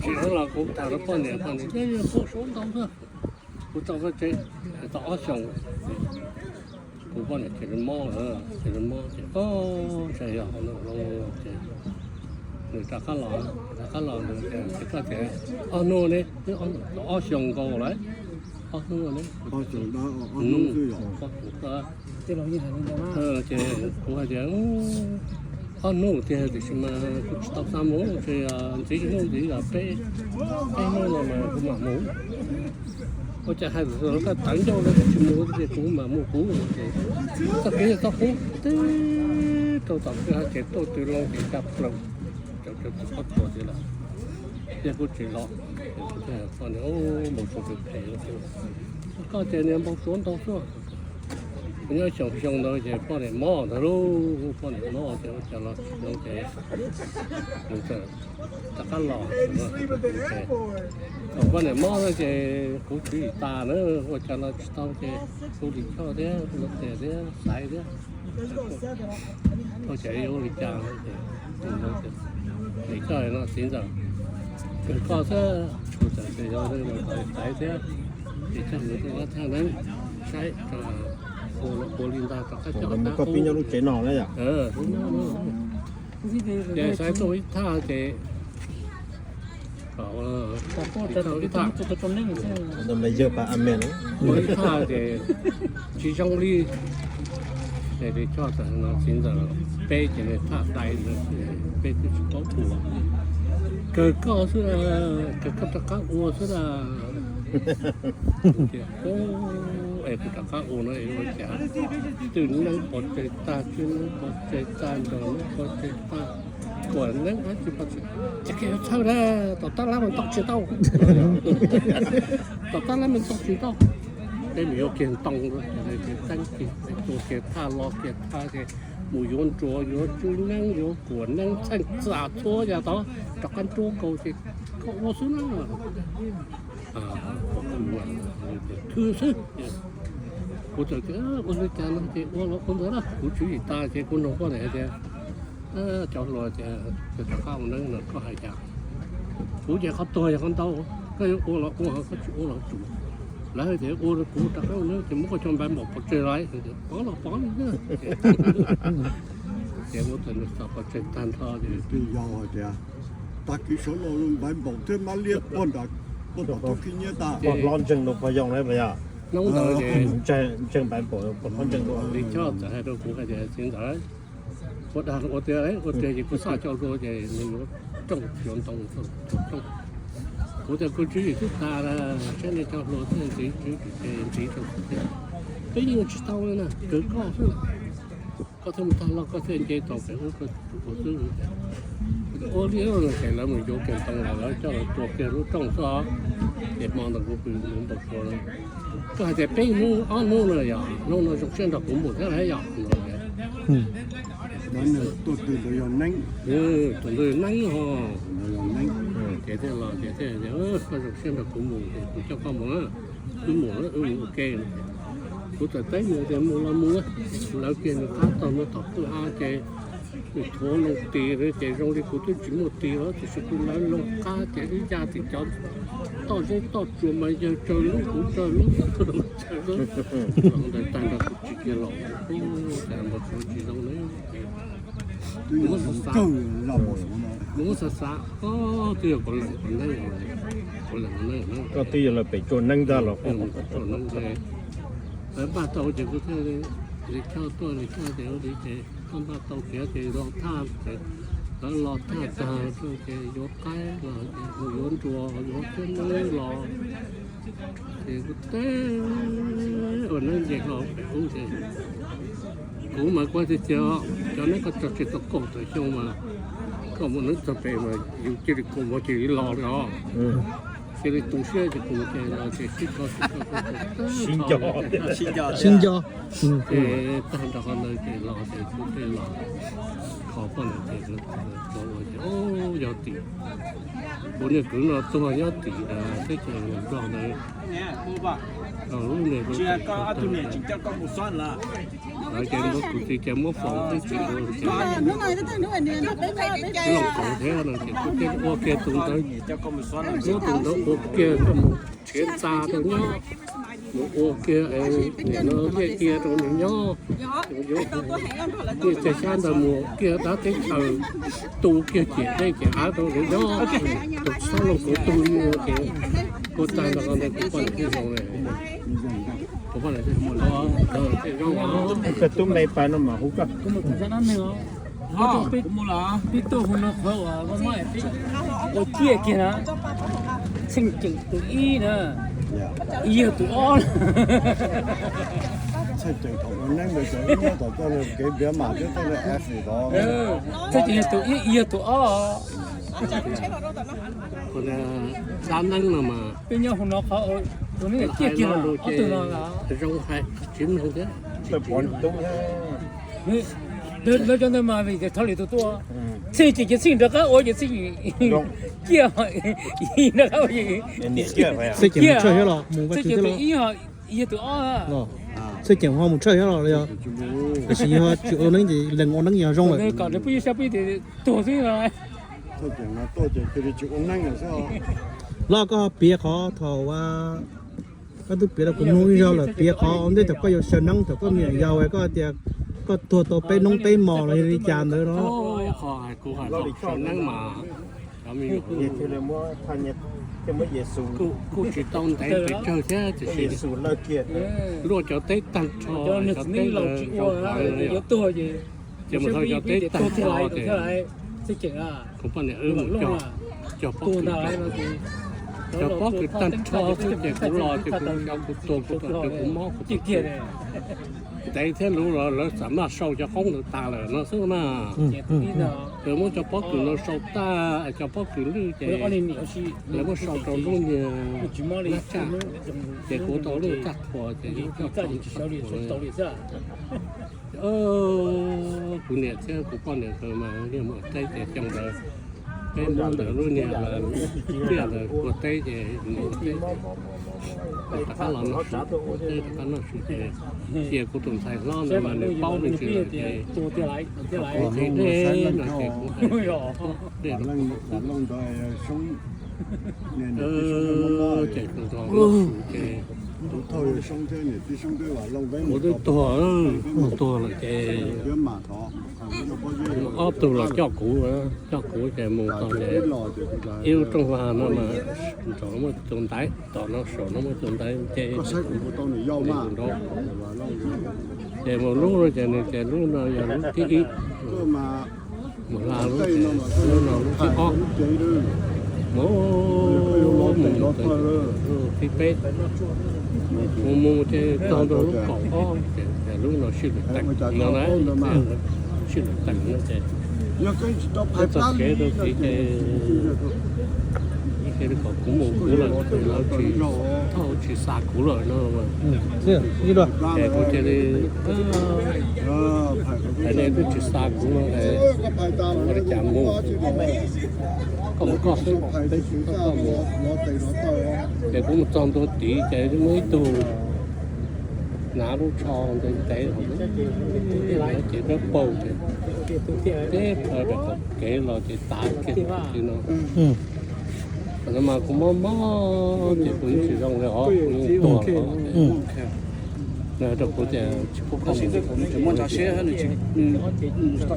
Los kuv tham rau poj niam, poj niam tias, Yog poj suav ntau xwb, kuv tau koj tsev tau ob xyoos. Kuv poj niam ces mob, ces mob ces, o, ntshe yog ces nws rov qab los, rov qab los nws tias, Koj tias ob hnub ne, twb ob xyoos nkaus lawm, ob hnub ne. Ces kuv hais tias, Ob hnub tiag tiam sis mas kuv tsis tau xa mus, ntshe ntxiv hnub ntxiv yog peb, peb hnub no mas kuv mam mus. Ua cas hais tias koj tawv ncauj no koj tsis mus ces kuv mam mus kuv. Ces txoj kev yog txoj qub tib rau tom kwj ha ces tuaj tw loo ces ncaj plaws, cov cov txiv qhob tsuas tias lawm, yog kuv tsis los. Npau suav phem phem, koj tias niag npau suav ntau xwb. Kuv nyob xyoo xyoo ntawd ces poj niam mob ntawd lauj, poj niam mob ces ua cas los tsis zoo ces nws txawm rov qab los. Thaum poj niam mob no ces kuv tswv yim tas na, ua cas los tsis tau ces kuv Lis Choj thiab Nuj Tias thiab Xaiv thiab, ua cas yuav ua li cas. Lis Choj no txiv ntxawm, kawg koj xwb, kuv txawm tias yog Xaiv thiab Lis Choj nkawd tuaj thaj neeb saib ua li ntag rov qab coj koj pib nyob lub tsev no na yom. Ces Xaiv tuaj ib thaj ces ib thaj, ib thaj ces tsis zoo li, ces Lis Choj txawm no txiv ntxawm, peb ces nws thaj dai ntawd, peb twb tsis paub ua, kawg koj xwb, kawg koj rov qab ua xwb a. Es kuv rov qab ua no es ua cas twj neeb pov tseg tag, twj neeb pov tseg tag, nrog neeb pov tseg tag, kuam neeb dab tsi pov tseg, ces koj yuav txhawj na, tom tab lab mas ntau tsis ntau, tom tab lab mas ntau tsis ntau, peb mus yuav kiag ntoo, teeb kiag, tua kiag thaj, lo kiag thaj ces mus yuav nruas, yuav tswb neeb, yuav kuam neeb, txheej txam txhua yam tod rov qab nruab nkaus ces koj ua xwb na. Khwv xwb. Kuv txawm tias ua li cas no ces ua los ua ntawd na, kuv tswv yim tas ces kuv nug poj niam hais tias, cov hluas tias rov qab ua neeb no koj hais cas? Kuv ces qhov tuag yog qhov ntau, koj yuav ua los ua, koj tsis ua los tsum. Lawv hais tias ua rau kuv rov qab ua neeb ces muab koj cov npaiv npaum pov tseg los, pov los pov li na. Ces muab tus nws xav pov tseg tag nrho ces twb yog hais tias tag kis sawv los npaiv npaum thiab mab liab puag nram, puag tom tub khib nyiab tas, pog hlob ntseeg rau pog yau na. Hnub ntawd ces ntseeg npaiv npaum pog hlob ntseeg rau, Lis Choj txawm hais rau kuv hais tias, Txiv ntxawm, ua dag ua tiag, ua tiag ces kuv xav coj hlua ces nws yuav rooj, yuav ntoo, rooj. Kuv tias kuv tswv yim twb tas lawm, saib nej cov hluas thiaj ntxiv, tswv yim ces ntxiv rau kuv thiab. Peb yeej tsis tau li na, kwv koj xwb. Koj thiaj mus tag los koj thiaj nce tau pem ub, koj ua xwb. Ua li ces lawv mus yuav kiag ntoo los lawv coj los tua kiag lub rooj xwb os. Ces hmo ntawd kuv pw npau suav. Koj hais tias peb hnub ob hnub no yog hnub no zoo siab nrog kuv mus thiab lawm yom. Tuaj twg ntawd yog neeb, tus ntawd yog neeb ho. Ces thiaj los ces thiaj tias, Koj zoo siab nrog kuv mus ces kuv coj koj mus, wb mus wb mus ua ke. Kuv txawm teb nws tias mus los mus, lawv kiag nws qab tog mus tom kwj ha ces nws thuav loo tis ces zoo li kuv twb tsis muaj tis los tiam sis kuv lawv loo qab ces wb ya tim cov toj zeb toj tsuas mas yawg tsawg lub kuv tsawg lub, tsawg lub. Ntawd tag nrho kuv tsis kiag los, cas npau suav tsis zoo na. Kuv muab xav xav, twb yog kuv lees kuv neeb, kuv lees kuv neeb na. Koj twb yog lawv pem tsuag neeb ntag los. Tsuag neeb ces lawv npaj tau ces kuv thiaj li choj tuaj li choj ces ua li ces koj npaj tau tiav ces los thaj ces lawv los thaj tag ces yuav qaib los ces yuav nruas yuav kub neeb los. Ces kuv teb ua neeb nce hlo pem ub ces kuv mas kuv tias, Cov neeb koj tso tseg tau kaum tawm xyoo mas koj muaj neeb txog pem mas yus cia li kaus vog cia li los li os. Cia li tu siab ces kuv mus ces los ces sib ko sib ko sib nco. Ces tag nrho qhov ntawd ces los ces kuv thiaj los kho poj niam ces, ces yog tim kuv niag kwv no tuag nyob tim teb chaws Nplog ntawd, lub niag Lawv ces kuv txiv ces muab faus xwb tsis ua, ces loos kaus thiab no ces kuv thiaj ua kiag tus ntawd, muab tus ntawd ua kiag coj mus tshiav txa rau nyob, mus ua kiag niam no liaj ia rau nws nyob, niaj txiag xyab ntawd mus kiag dab teb chaws, tu kiag ciam dej ciam av rau lawv nyob, tus txhob loos kaus tug li no ces ua tag nrho ntawd kuv poj niam thiaj zoo li. Kuv poj niam thiaj zoo li. Koj tub npe pas no mas hu koj. Peb tuaj hu no qhov uas ua ciaj kiag na, txheej ceem tus ib na, yog tus ob. Txheej ceem thaum ua neeb ntawd ces ib nyob tom koj kev npiav mas thiab tej f tod, txheej ceem yog tus ib, yog tus ob. Dab neeb no mas peb nyob hu no qhov ua neeb ciaj kiag no, ob tug no zoo hais tsis mloog thiab. Lawv cov ntawd mas vim thov lwm tus tuaj, txheej ces ces txheej rov qab ua ces txheej ciaj, rov qab ua txheej ceem mus tshawj thiab los mus, txheej ceem tus ib, yog tus ob. Txheej ceem ho mus tshawj thiab los yog, tiam sis yog tsis ua neeb ces lees ua neeb yog zoo lawm. Kom nws pub ib sab pib tuag xwb. Los koj ho piav qhov thaum koj twb piav rau kuv mloog ib zaug lawm, piav qhov ua ntej thaum koj yuav sawv neeb thaum koj me nyuam yaus koj tias koj tuag tau peb noob peb hmos los yog li cas ntawd no. Kuv hais thaum sawv neeb mas kuj tsis tau ntev pes tsawg thiab tiam sis luaj cov teb tag nrho, cov teb ntawd zoo heev li. Ces mus txog cov teb tag nrho ces kuv poj niam wb mus cog, cog pob kws, cog pob kws tag nrho xwb ces kuv los ces kuv xyov kuv tuag kuv tuag twg kuv mob kuv tuag twg. Ntev thiab lub los lawv xam maj sau cov qoob ntawd tas lawm no xwb mas. Lawv muab cov pob kws no sau tag, cov pob kws lwj ces lawv muab sau rau lub niag lab tsaj, ces kuv tau lub tsaj qhua ces kuv niam thiab kuv poj niam nkawd mas niaj mus teb ces xyoo ntawd peb Hmoob ntawm lub niag tiaj ntawd ua teb ces mus ua teb, rov qab los noj su, ua teb rov qab noj su ces cia kuv tus ntxhais hlob ntawd mas nws paub me ntsis lawm ces kuv qhia dej no ces kuv hais dej rau kuv tus ntxhais, ces kuv tus ntxhais hlob noj su ces kuv twb tuag, tuag lawm ces ob tug los coj kuv, coj kuv ces mus txog ces ib lub rooj vag no mas nraum no muaj tus ntaiv, tom no saum no muaj tus ntaiv ces nraum, ces mus lub no ces nws ces lub no yog lub thib ib, mus hla lub ces lub no lub thib ob, mus mus mus thib peb, mus mus ces txog ntua lub kaum ob ces lub no sij lawm teem no na, sij lawm teem no ces txog kev rau tid ces cia li kom kuv mus kuv lawm, lawv tsis, thauj tsis xa kuv lawm no. Ces kuv cia li, hais nej twb tsis xa kuv no es ua li cas mus, koj mus koj xwb, peb koj mus. Ces kuv mus txog ntua tid ces muaj ib tug hnav lub tsho ntev ntev hauv lub, ces dawb paug ces teb plaws rau qaum kev los ces tav kiag li no. Thaum no mas kuv mob mob ces kuv yeej tsis zoo li os, kuv yeej tuag lawm. Nws hais rau kuv tias tsis pub koj mus,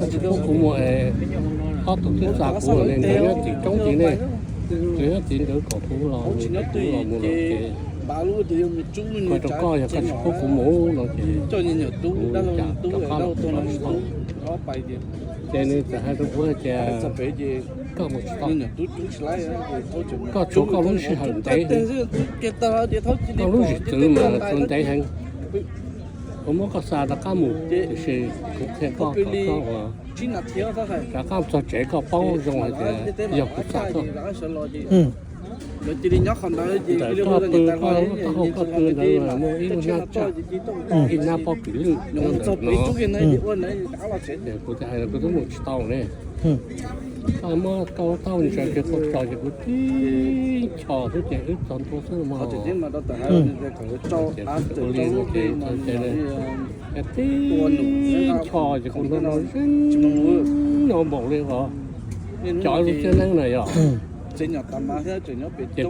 tsis pub kuv mus es ob tug twb xa kuv ne, nkawd nyob tim roob tid ne, nkawd nyob tid nkawd kom kuv los, kuv los mus lawm ces koj rau koj yog koj tsis pub kuv mus no ces kuv cas rov qab los tsis tau. Ces nws txawm hais rau kuv hais tias koj mus tsis tau, koj tshuav koj lub sij hawm ntev heev, koj lub zwm txwv mas tshuav ntev heev, kuv muab koj xa rov qab mus, tiam sis kuv qhia koj kom koj ua rov qab txog tsev koj paub zoo hais tias yog kuv xa koj. Ntawm koj pw, koj lub taub hau koj pw ntawd mas muaj ib lub hnab tsaj, ib hnab pob kws lwj nyob ntawd no. Ces kuv thiaj hais tias kuv twb mus tsis tau ne. Koj muab koj lub taub hau ntsaws kiag qhov tsos ces kuv tib nchos xwb ces wb txog ntua xwb mas. Ces ua li no ces txog ces tib nchos ces kuv hnov no zeeg no npaum li os. Cov lub txiab neeb na yog. Ces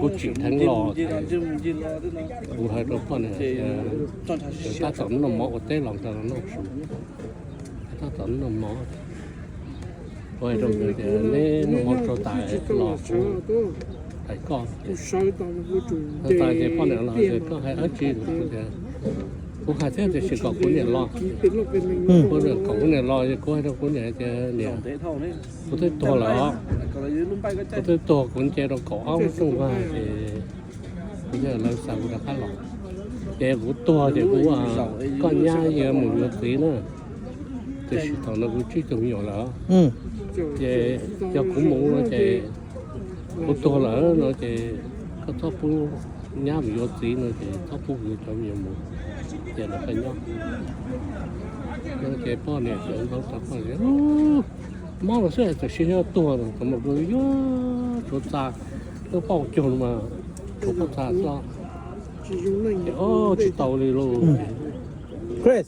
kuv tsim dheev los ces kuv hais rau poj niam tias, tab tom noj mov ua teb los ntawd los noj su, tab tom noj mov. Kuv hais rau nws tias neb noj mov tso tas los kuv hais koj. Tag ces poj niam los tias koj hais dab tsi? Kuv tias kuv hais thiab tiam sis kom kuv niam los. Kuv kom kuv niam los, kuv hais rau kuv niam tias niam, kuv twb tuag lawm os. Kuv twb tuag, kuv nce rau kaum ob lub rooj vag ces kuv thiaj lawv xa kuv rov qab los. Ces kuv tuag ces kuv, koj nyab yuav mus yuav txiv na, tiam sis thaum no kuv tsib tug me nyuam lawm. Ces yog kuv mus no ces kuv tuag lawm no ces koj txhob pub nyab mus yuav txiv no ces txhob pub kuv cov me nyuam mus, ces lawv peb nyob. Ces poj niam txawm ntaus rau poj niam, mob los xwb tam sim tuag no, thaum mus yuav tshuav txha, lub pauj cuag mas tshuav pob txha xwb. Ces tsis tau li lauj. Chris,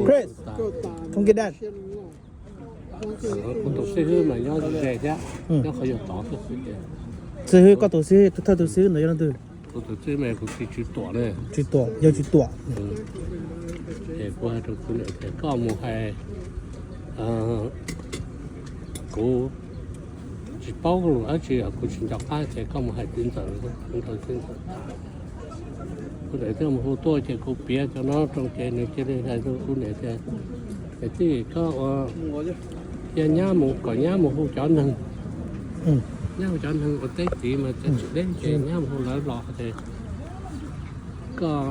Chris, come get that. Kuv tus xib hwb mas nyob ze thiab, nyob qhov yog tod xwb. Xib hwb, koj tus xib hwb, thawj tus xib hwb ntawd yog leej twg? Kuv tus xib hwb mas kuv tus tswv tuam ne. Tswv tuam, yog tswv tuam. Ces kuv hais rau kuv niam tias koj mus hais, kuv tsis paub lus dab tsi, kuv tsis nco qab ces koj mus hais txiv ntxawm, kuv nrog txiv ntxawm tham. Kuv niam thiaj mus hu tuaj ces kuv piav cov no rau ces nws cia li hais rau kuv niam tias, es tij, koj ua, cia nyab mus, kom nyab mus hu cov neeg, nyab hu cov neeg ua teb tid mas cov tsis deb ces nyab mus hu lawv los ces koj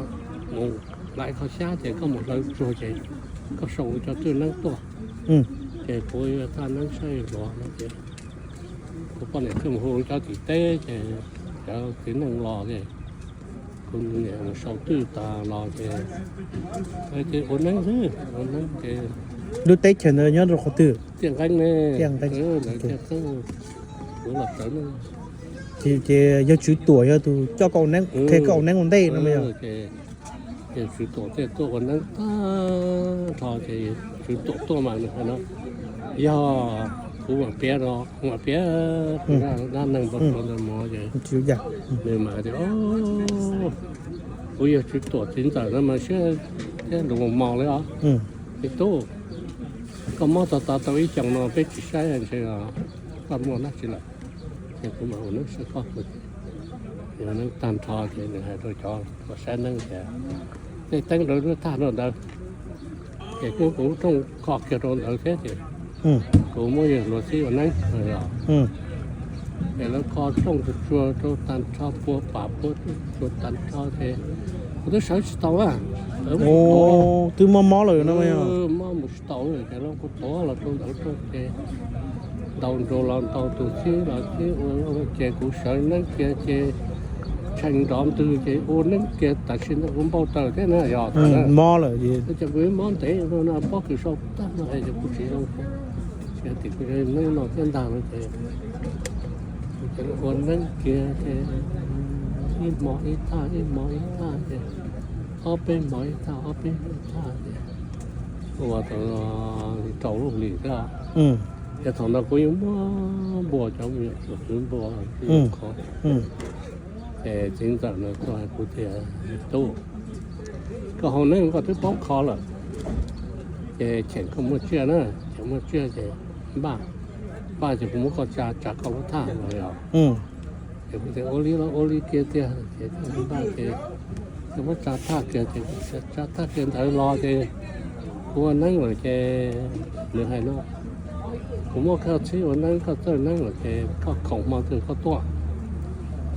mus lais kho xyab ces koj mus hlawv tsuag ces koj sau cov twj neeb tuaj, ces kuv yuav thaj neeb saib hluas no ces kuv poj niam thiaj mus hu cov tim teb ces cov txiv neej los ces kuv niam mus sau twj tas los ces, ces ua neeb xwb, ua neeb ces. Lub teb chaws ntawd nyob rau qhov twg? Tiaj Nqeeb ne. Tiaj Nqeeb. Tiaj Nqeeb, kuv los sawv neeb. Ces yog tswv tuam yog tus coj koj ua neeb, qhia koj ua neeb ua ntej no mas yog. Ces tswv tuam thiaj tuaj ua neeb tag nrho ces tswv tuam tuaj mas nws hais no, yog kuv mam piav rau, kuv mam piav rau dab neeg npau suav ntawd mus ces nws mam tias, kuv yog tswv tuam txiv ntxawm no mas siab thiab lus mos mos li os. Me tub, koj mob tau tau ib xyoos no peb tsis saib ntshe koj muaj dab tsi lawm. Ces kuv mam ua neeb saib koj. Ua neeb tag nrho ces nws hais rau cov uas saib neeb tias, nej teeb rau lub thaj rau ntawd. Ces kuv kuv rooj kho kiag rau ntawd thiab ces kuv muab yawg hluas xib ua neeb os. Ces lawv kho rooj tsuag tsuag rau tag nrho, pua pam pua tsuag tag nrho ces kuv twb sawv tsis tau a. Twb mob mob lawm no, mob mus tsis tau ces lawv kuv tuav los rau ntawd rooj ces ntaus nrug los ntaus tus xib los xib ua ces kuv sawv neeb kiag ces tshee nrov ntwg ces ua neeb kiag tam sim ntawd kuv npau taws thiab na yog mob lawm ces kuv mob ntev no pob kws sau tag no es kuv tsis zoo. Ces tim kuv neeb no thiab ntag no ces ua neeb kiag ces ib hmo ib thaj, ib hmo ib thaj ces ob peb hmo ib thaj, ob peb hmo ib thaj ces ua tau li rau lub hlis thiab. Ces thaum ntawd kuv yeej muab npua cov me nyuam txuas kwv npua qhov. Ces txiv ntxawm no tuaj hais kuv tias, tub, koj haus neeb koj twb paub kho lawm. Ces cheem koj muaj tsiaj na, cheem muaj tsiaj ces npaj, npaj ces kuv muab koj tsa, tsa koj lub thaj no yog. Ces kuv tias ua li los ua li kiag tiag ces npaj ces muab tsa thaj kiag ces tsa thaj kiag ntawd los ces kuv ua neeb lawm ces nws hais no, kuv muab koj txhib ua neeb, koj txawj neeb lawm ces koj khoom hmo twg koj tuaj,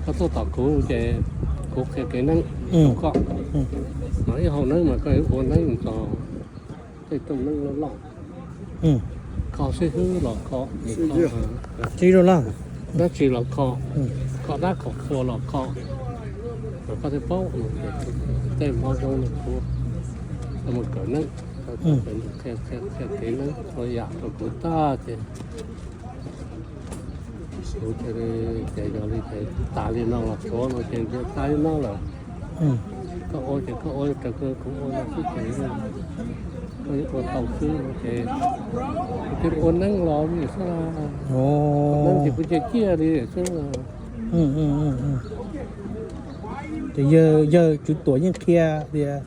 koj tuaj tom kuv ces kuv qhia kev neeb rau koj. Mas ib haus neeb mas koj yuav ua neeb txog tej rooj neeb loj loj, kho xib hwb los kho, dab tsi los kho, kho dab kho qhua los kho, mas koj thiaj paub. Tej hmo zoo no kuv mus kawm neeb, qhia kev neeb txhua yam rau kuv tag ces Kuv ces yog li ces tas li no los suav no ces tas li no lawm. Koj ua ces koj ua raws kuv ua no xwb ces koj ua tau xwb no ces kuv thiaj ua neeb los li xwb. Neeb ces kuv cia ciaj li xwb. Ces yawg Tswv Tuam yeej qhia tias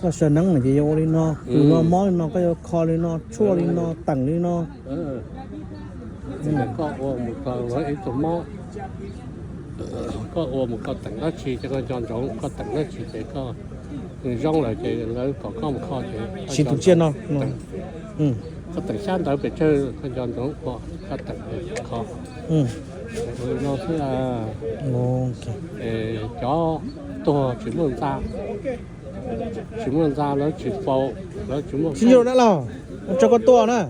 koj saw neeb no ces yuav ua li no, tus no mob li no koj yuav kho li no, tshuaj li no, teem li no. Koj ua mus koj ib tug mob, koj ua mus koj teem dab tsi ces koj nco ntsoov, koj teem dab tsi ces koj zoo lawm ces lawv kom koj mus kho ces siv tus tsiaj no. Koj teem xyab ntawv pes tsawg koj nco ntsoov ua, koj teem kho. Ua li no xwb. Cov tuag tsis muaj ntxa, tsis muaj ntxa lawv tsis faus, lawv tsis muaj. Tsis yog dab laug, ua tsaug koj tuaj na.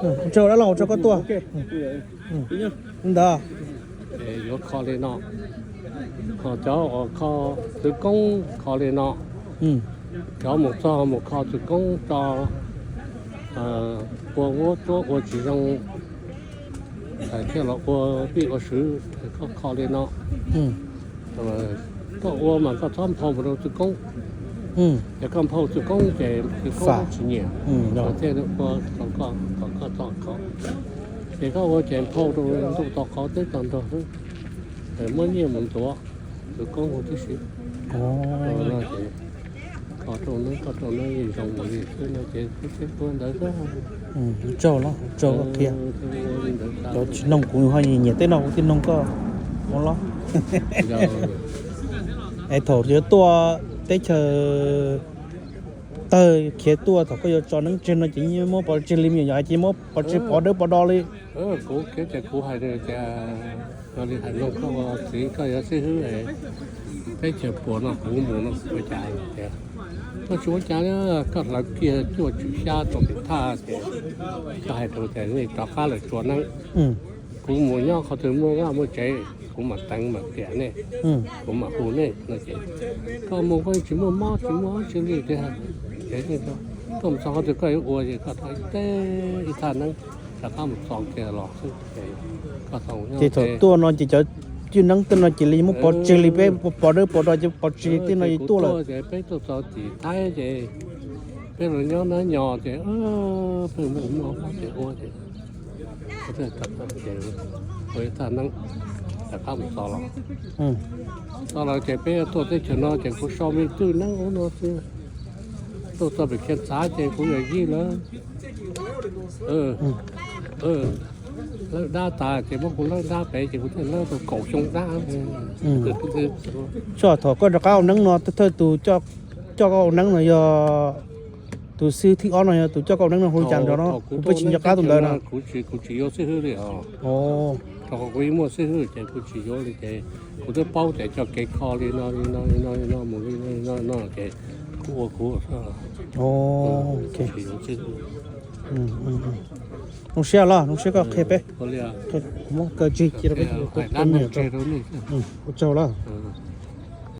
Ua tsaug dab laug, ua tsaug koj tuaj. Ntawd yuav kho li no, ho cov uas kho txwv koob kho li no, cov mus txog mus kho txwv koob tso, ua vuab tsuab ua tsis zoo, thiaj los ua pij ua swv, koj kho li no. Koj ua mas koj txhob nphau mus rau txwv koob. Yog koj nphau txwv koob ces txwv koob tsis nyiam, thiaj ua kom koj txo kho. Ces koj ua ces nphau rau ntuj tog qhov teb tog nrog xwb, muab nyiaj mus ntuav txwv koob huv tib si. Koj rau neeb, koj rau neeb yeej zoo mus li xwb no ces ua ntawd xwb. Tsaug los tsaug koj qhia. Cov tsis noog kuv ho nyiam tej no kuv thiaj noog koj ua los. Es thaum yuav tuaj teb chaws tawg khiav tuaj thaum koj yuav tso neeb tseg no ces yeej muab pov tseg li me nyuam yaus hais ces muab pov tseg pov dawb pov do li. Kuv khiav ces kuv hais tias, yog li hais no koj ua txiv koj yuav xib hwb, teb chaws puas no kuv mus no ua cas tias, koj tsis ua cas li, koj hlawv kiag cuaj tswm xyab rau pem thaj ces koj hais rau tias nej rov qab lawm tsuas neeb. Kuv mus nyob qhov twg muaj vaj muaj tsev kuv mam teev mam piam nej, kuv mam hu nej no ces koj mus koj tsis muaj mob tsis muaj dab tsi li tiag. Koj mus txog qhov twg koj yuav ua ces koj thov ib teg ib thaj neeb rov qab mus txo kiag los xwb. Ces thaum tuaj no ces cov cwj neeb tej no ces li muab pov tseg li peb pov dawb pov do ces pov tseg tej no ces tuaj lawm. Peb tuaj txog tim Thaib ces peb los nyob nab nyos ces peb muaj mob ces ua ces ua ib thaj neeb rov qab mus txo los. Txo los ces peb tuaj teb chaws no ces kuv so me twj neeb ub no xwb. Tuaj txog pem Khiav Txav ces kuv yawm yij lawv lawb dab tas ces muab kuv lawb dab pem ces kuv thiaj lawb tau kaum xyoo dab. Tso thaum koj rov qab ua neeb no thawj tus coj koj ua neeb no yog tus xib hwb thib ob no yog tus coj koj ua neeb no hu li cas nrog no, kuv pheej tsis nco qab tus ntawd no. Kuv tsis yuav xib hwb li os. Rau qhov kuv yeej muaj xib hwb ces kuv tsis yuav li ces kuv twb paub tias cov kev kho li no li no li no li no mus li no li no ces kuv ua kuv. Zoo siab los zoo siab koj qhia peb. Kuv muab kaw tseg cia rau peb, ua tsaug los.